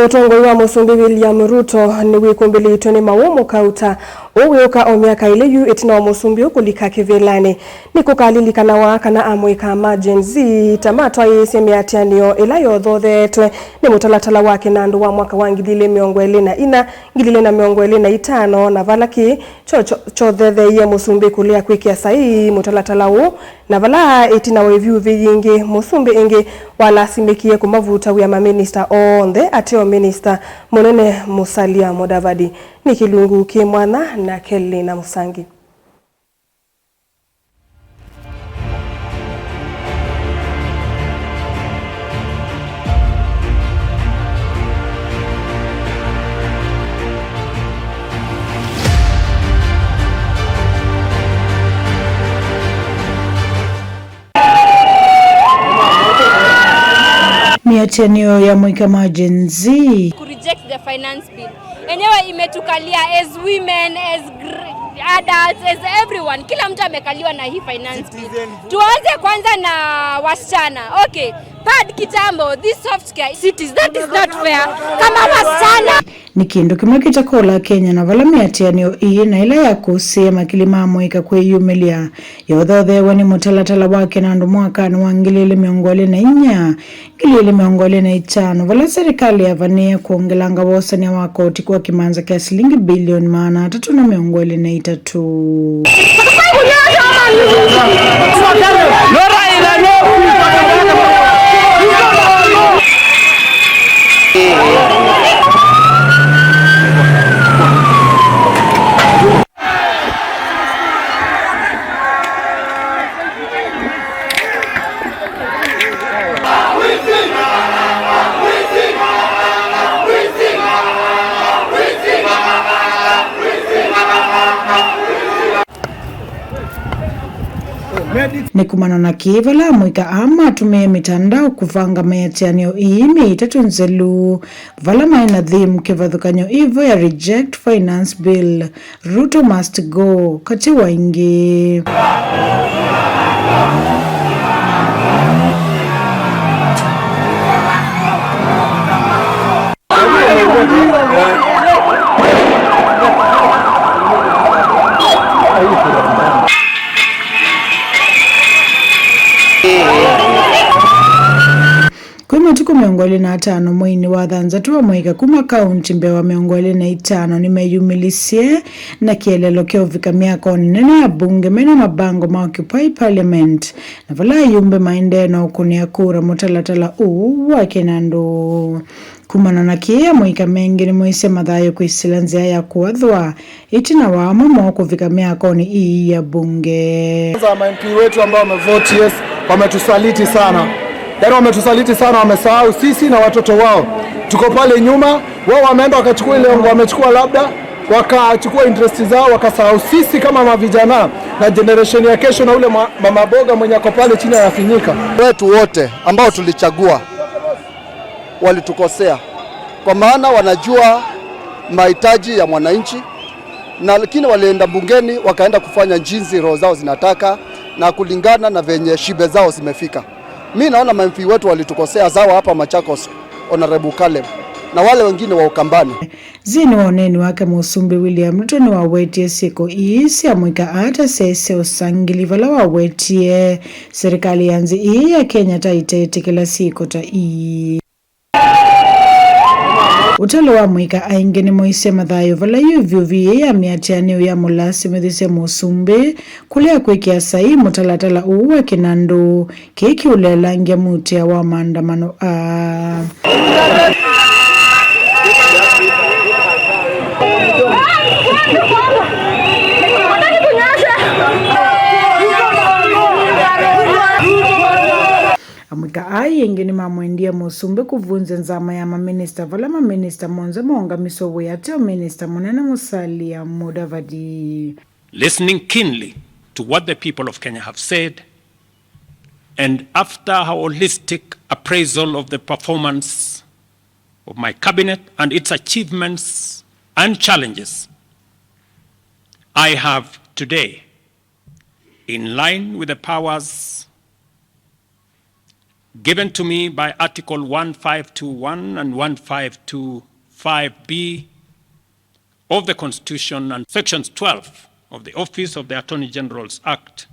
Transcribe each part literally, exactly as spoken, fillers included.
Ũtongoi wa Mũsumbĩ William Ruto nĩwĩkumbĩlĩtwe nĩ mawũmũ kauta ũũ wĩũka o myaka ĩlĩ yu ĩtina wa mũsumbĩ ũũ kũlika kĩvĩlanĩ. Nĩkũkalilikanawa kana amũika ma Gen Z ta matwaĩĩsye mĩatĩanĩo ĩla yothotheetwe nĩ mũtalatala wa kĩnandũ wa mwaka wa ngili ilĩ mĩongo ĩlĩ na inya, ngili ilĩ na mĩongo ĩlĩ na itano, na vala kĩĩ kyo kyo- kyothetheeie mũsumbĩ kũlea kwĩkĩa saii mũtalatala ũũ, na vala ĩtina wa ĩvyuvĩ yingĩ, mũsumbĩ ĩngĩ walasimĩkie kũmavuta wĩa maminista onthe ateo minista mũnene Musalia Mudavadi. Nĩ kĩlungu kĩ mwanya na Kelly na Mũsangi. Mĩatĩanĩo ya amũika ma Gen Z. Ku reject the finance bill. Enyewe imetukalia as women, as gr- adults, as everyone. Kila mtu amekaliwa na hii finance bill. Tuanze kwanza na wasichana. Okay, pad kitambo, this soft care cities, that is not fair. Kama wasichana. Nĩ kĩndũ kĩmwe kĩtakola Kenya na vala mĩatĩanĩo ĩĩ na ĩla yakũsĩe makili ma amũika kwĩyumĩlya yothotheew'e nĩ mũtalatala wa kĩnandũ mwakanĩ wa ngili ilĩ mĩongo ĩlĩ na inya, ngili ilĩ mĩongo ĩlĩ na itano, vala serikali yavanĩe kwongelanga wosany'a wa koti kwa kĩmanza kya silingi bilioni maana atatũ na mĩongo ĩlĩ na itatũ. Nĩ kumana na kĩĩ vala amũika aa matũmĩe mĩtandao kũvanga mĩatĩanĩo ĩĩ myei ĩtatũ nzelu, vala maĩ na theme kĩvathũkany'o ĩvo ya Reject Finance Bill, Ruto Must Go, katĩ wa ingĩ. Kwĩ matukũ mĩongo ĩlĩ na atano mweinĩ wa thanthatũ, amũika kuma kaunti mbee wa mĩongo ĩlĩ na itano nĩmeyumĩlisye na kĩeleelo kya ũvika myakonĩ nene ya mbunge mena mabango ma Occupy Parliament, na vala ayumbe maendee na ũkũnĩa kura mũtalatala ũũ wa kĩnandũ. Kumana na kĩĩ, amũika mengĩ nĩmoisye mathayũ kwĩsĩla nzĩa ya kũathwa ĩtina wa amwe moo kũvika myakonĩ ii ya mbunge. Kwanza, ma M P wetu ambao wamevote yes, wametusaliti sana. Yaani wametusaliti sana, wamesahau sisi na watoto wao. Tuko pale nyuma, wao wameenda wakachukua ile ongo wamechukua, labda wakachukua interest zao, wakasahau sisi kama mavijana na generation ya kesho na ule ma-, mama boga mwenye ako pale chini anafinyika. Wetu wote ambao tulichagua walitukosea, kwa maana wanajua mahitaji ya mwananchi, na lakini walienda bungeni, wakaenda kufanya jinsi roho zao zinataka na kulingana na venye shibe zao zimefika. Mi naona ma M P wetu walitukosea, sawa hapa Machakos, Honorable Caleb, na wale wengine wa Ukambani. Nthĩnĩ wa ũneeni wake, Mũsumbĩ William Ruto nĩwawetie syĩko ii sya amũika ata syaĩse ũsangĩli, vala wawetie serikali ya nthĩ ii ya Kenya ta ĩteetĩkĩla syĩko ta ii. Ũtalo wa amũika aingĩ nĩmoisye mathayũ vala yu vyũvi ĩĩ ya mĩatĩanĩo yamũlasimĩthisye Mũsumbĩ kũlea kwĩkĩa saii mũtalatala ũũ wa kĩnandũ, kĩĩ kĩũleelangya mutea wa maandamano aa. Amũika aa ĩngĩ nĩmamwendie Mũsumbĩ kũvunzya nzama ya maminista, vala maminista monthe maũngamiswe wĩa ateo minista mũnene Musalia Mudavadi. Listening keenly to what the people of Kenya have said, and after a holistic appraisal of the performance of my cabinet and its achievements and challenges, I have today, in line with the powers given to me by Article one five two one and one five two five B of the Constitution and Sections twelve of the Office of the Attorney General's Act,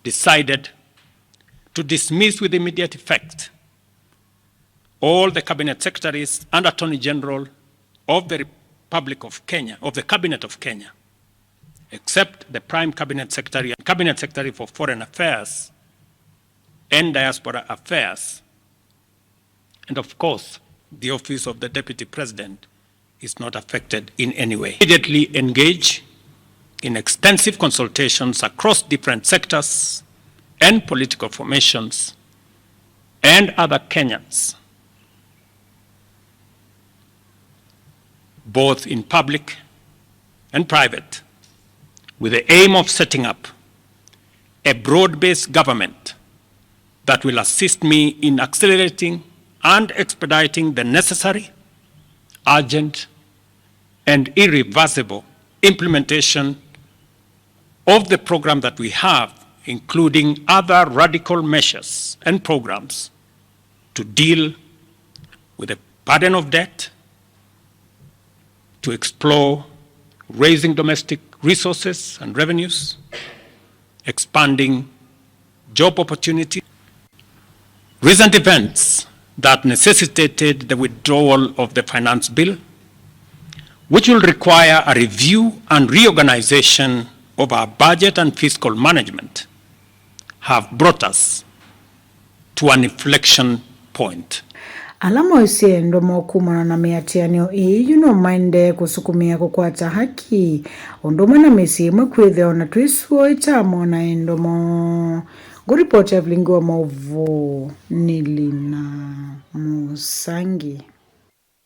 decided to dismiss with immediate effect all the Cabinet Secretaries and Attorney General of the Republic of Kenya, of the Cabinet of Kenya, except the Prime Cabinet Secretary and Cabinet Secretary for Foreign Affairs and Diaspora Affairs, and of course, the Office of the Deputy President is not affected in any way. Immediately engage in extensive consultations across different sectors and political formations and other Kenyans, both in public and private, with the aim of setting up a broad-based government that will assist me in accelerating and expediting the necessary, urgent, and irreversible implementation of the program that we have, including other radical measures and programs to deal with the burden of debt, to explore raising domestic resources and revenues, expanding job opportunities. Recent events that necessitated the withdrawal of the Finance Bill, which will require a review and reorganization of our budget and fiscal management, have brought us to an inflection point. Ala moisye ndomo kumana na mĩatĩanĩo ĩĩ yu no maendee kũsukumĩa kũkwata haki, ũndũ ũmwe na mĩsyĩ ĩmwe kwĩthĩwa o na twĩsuo ĩtamona ĩ ndomo. Ngũripoti Evelyn Ngũa, maũvoo nĩ Lina Mũsangi.